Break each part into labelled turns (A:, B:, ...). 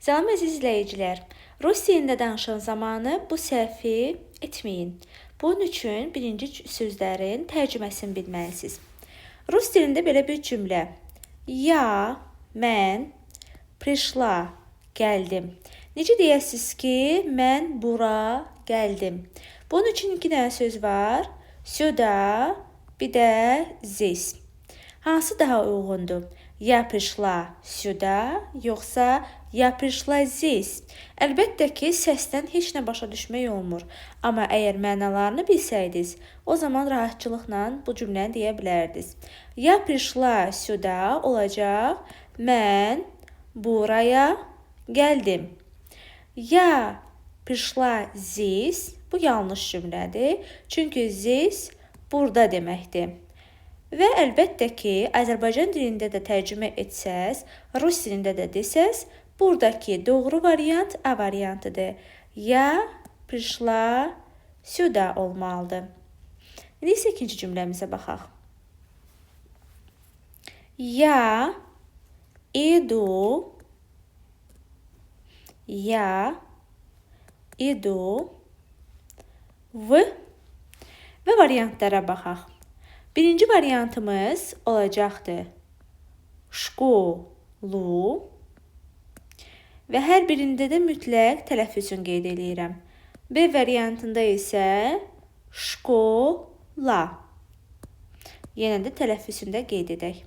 A: Salam əziz izləyicilər. Rus dilində danışan zamanı bu səhvi etməyin. Bunun üçün birinci sözlərin tərcüməsini bilməlisiniz. Rus dilində belə bir cümlə. Ya, mən, prişla, gəldim. Necə deyəsiniz ki, mən bura gəldim. Bunun üçün iki dənə söz var. Сюда, bir də здесь. Hansı daha uyğundur? Ya пришла сюда, yoxsa ya пришла здесь? Əlbəttə ki, səsdən heç nə başa düşmək olmur. Amma əgər mənalarını bilsəydiniz, o zaman rahatçılıqla bu cümləni deyə bilərdiniz. Ya пришла сюда olacaq, mən buraya gəldim. Ya пришла здесь, bu yanlış cümlədir. Çünki здесь burada deməkdir. Və əlbəttə ki, Azərbaycan dilində də tərcümə etsəz, rus dilində də desəz, buradakı doğru variant A variantıdır. Ya пришла сюда olmalıdır. İndi isə ikinci cümləmizə baxaq. Ya idu, ya idu v və variantlara baxaq. Birinci variantımız olacaqdır şkolu və hər birində də mütləq tələffüzünü qeyd eləyirəm. B variantında isə şkola. Yenə də tələffüzünü də qeyd edək.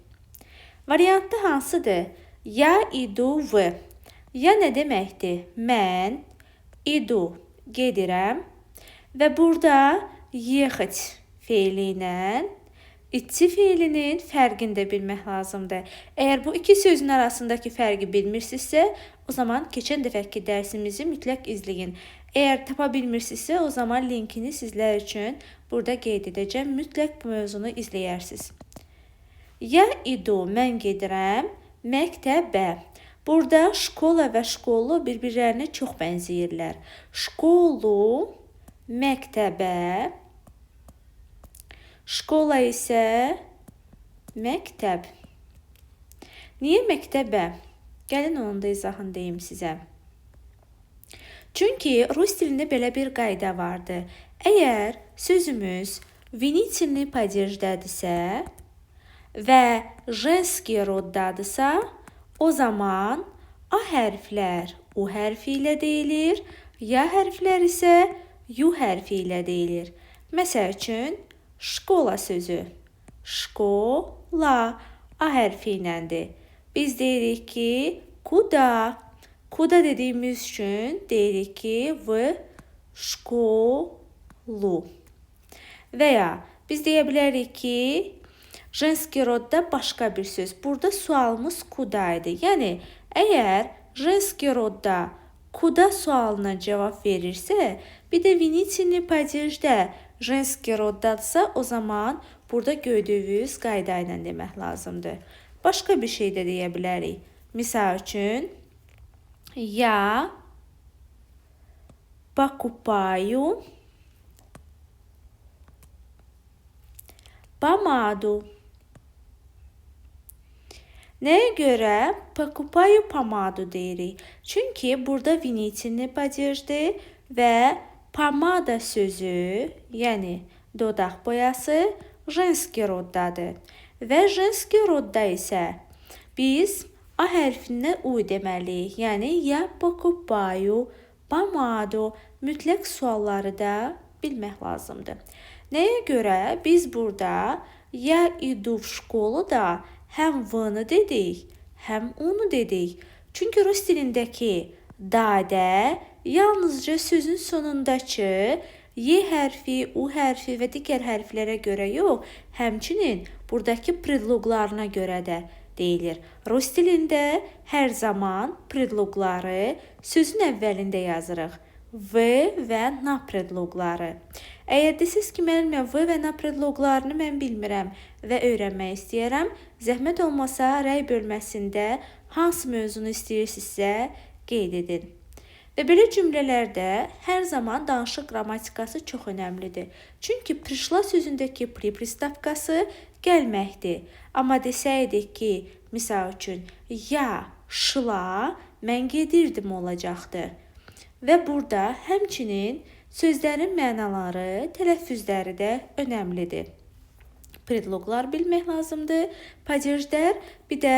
A: Variantda hansıdır? Ya idu v. Ya nə deməkdir? Mən, idu gedirəm və burada ехать feili ilə itsi feilinin fərqini də bilmək lazımdır. Əgər bu iki sözün arasındakı fərqi bilmirsinizsə, o zaman keçən dəfəki dərsimizi mütləq izləyin. Əgər tapa bilmirsinizsə, o zaman linkini sizlər üçün burada qeyd edəcəm. Mütləq bu mövzunu izləyərsiniz. Ya idu, mən gedirəm məktəbə. Burada şkola və şkolu bir-birlərinə çox bənzəyirlər. Şkolu, məktəbə, şkola isə məktəb. Niyə məktəbə? Gəlin onun da izahını deyim sizə. Çünki rus dilində belə bir qayda vardır. Əgər sözümüz винительный падеjdədirsə və женский roddadırsa, o zaman A hərflər U hərfi ilə deyilir, Y hərflər isə Yu hərfi ilə deyilir. Məsəl üçün, şkola sözü. Şkola A hərfi iləndir. Biz deyirik ki, kuda. Kuda dediyimiz üçün deyirik ki, v şkolu. Və ya biz deyə bilərik ki, женский rodda başqa bir söz. Burada sualımız kuda idi. Yəni, əgər женский rodda kuda sualına cavab verirsə, bir də винительный падежdə женский roddadırsa, o zaman burada gördüyünüz qayda ilə demək lazımdır. Başqa bir şey də deyə bilərik. Misal üçün, я покупаю помаду. Nəyə görə покупаю помаду deyirik? Çünki burada винительный падежdir və pomada sözü, yəni dodaq boyası женский roddadır. Və женский rodda isə biz A hərfinə U deməliyik. Yəni я покупаю помаду. Mütləq sualları da bilmək lazımdır. Nəyə görə biz burada я иду в школу da həm v-nı dedik, həm u-nu dedik. Çünki rus dilindəki dadə yalnızca sözün sonundakı Y hərfi, U hərfi və digər hərflərə görə yox, həmçinin buradakı predloqlarına görə də deyilir. Rus dilində hər zaman predloqları sözün əvvəlində yazırıq. V və na predloqları. Əgər desəz ki, müəllimə V və na predloqlarını mən bilmirəm və öyrənmək istəyirəm, zəhmət olmasa rəy bölməsində hansı mövzunu istəyirsinizsə qeyd edin. Və belə cümlələrdə hər zaman danışıq qrammatikası çox önəmlidir. Çünki пришла sözündəki pri pristavkası gəlməkdir. Amma desəydik ki, misal üçün, ya şla, mən gedirdim olacaqdı. Və burada həmçinin sözlərin mənaları, tələffüzləri də önəmlidir. Predloqlar bilmək lazımdır, padejlər, bir də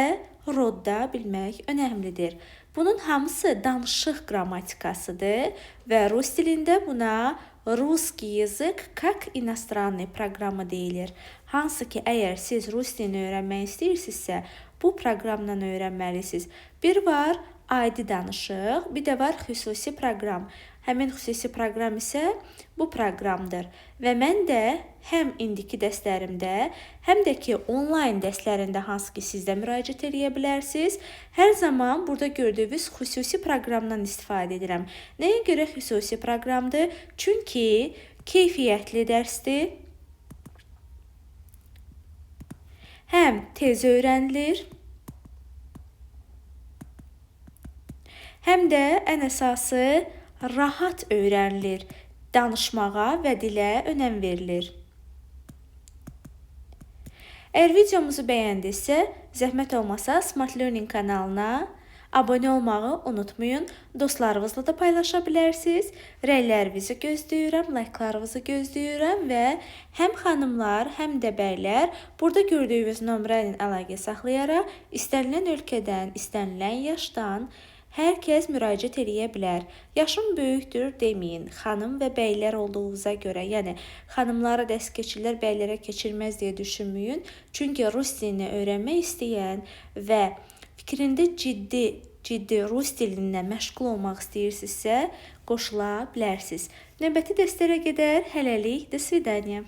A: rodda bilmək önəmlidir. Bunun hamısı danışıq qrammatikasıdır və rus dilində buna Русский язык как иностранный proqramı deyilir. Hansı ki, əgər siz rus dilini öyrənmək istəyirsinizsə, bu proqramdan öyrənməlisiniz. Bir var adi danışıq, bir də var xüsusi proqram. Həmin xüsusi proqram isə bu proqramdır. Və mən də həm indiki dərslərimdə, həm də ki onlayn dərslərində hansı ki siz də müraciət eləyə bilərsiniz, hər zaman burada gördüyünüz xüsusi proqramdan istifadə edirəm. Nəyə görə xüsusi proqramdır? Çünki keyfiyyətli dərsdir. Həm tez öyrənilir, həm də ən əsası rahat öyrənilir. Danışmağa və dilə önəm verilir. Əgər videomuzu bəyəndinizsə, zəhmət olmasa Smart Learning kanalına abunə olmağı unutmayın. Dostlarınızla da paylaşa bilərsiniz. Rəylərinizi gözləyirəm, like'larınızı gözləyirəm və həm xanımlar, həm də bəylər burada gördüyünüz nömrə ilə əlaqə saxlayaraq istənilən ölkədən, istənilən yaşdan hər kəs müraciət eləyə bilər. Yaşım böyükdür deməyin. Xanım və bəylər olduğunuza görə, yəni xanımlara dərs keçirlər, bəylərə keçirməz deyə düşünməyin. Çünki rus dilini öyrənmək istəyən və fikrində ciddi rus dilinə məşğul olmaq istəyirsinizsə, qoşula bilərsiniz. Növbəti dərslərə qədər hələlik, до свидания.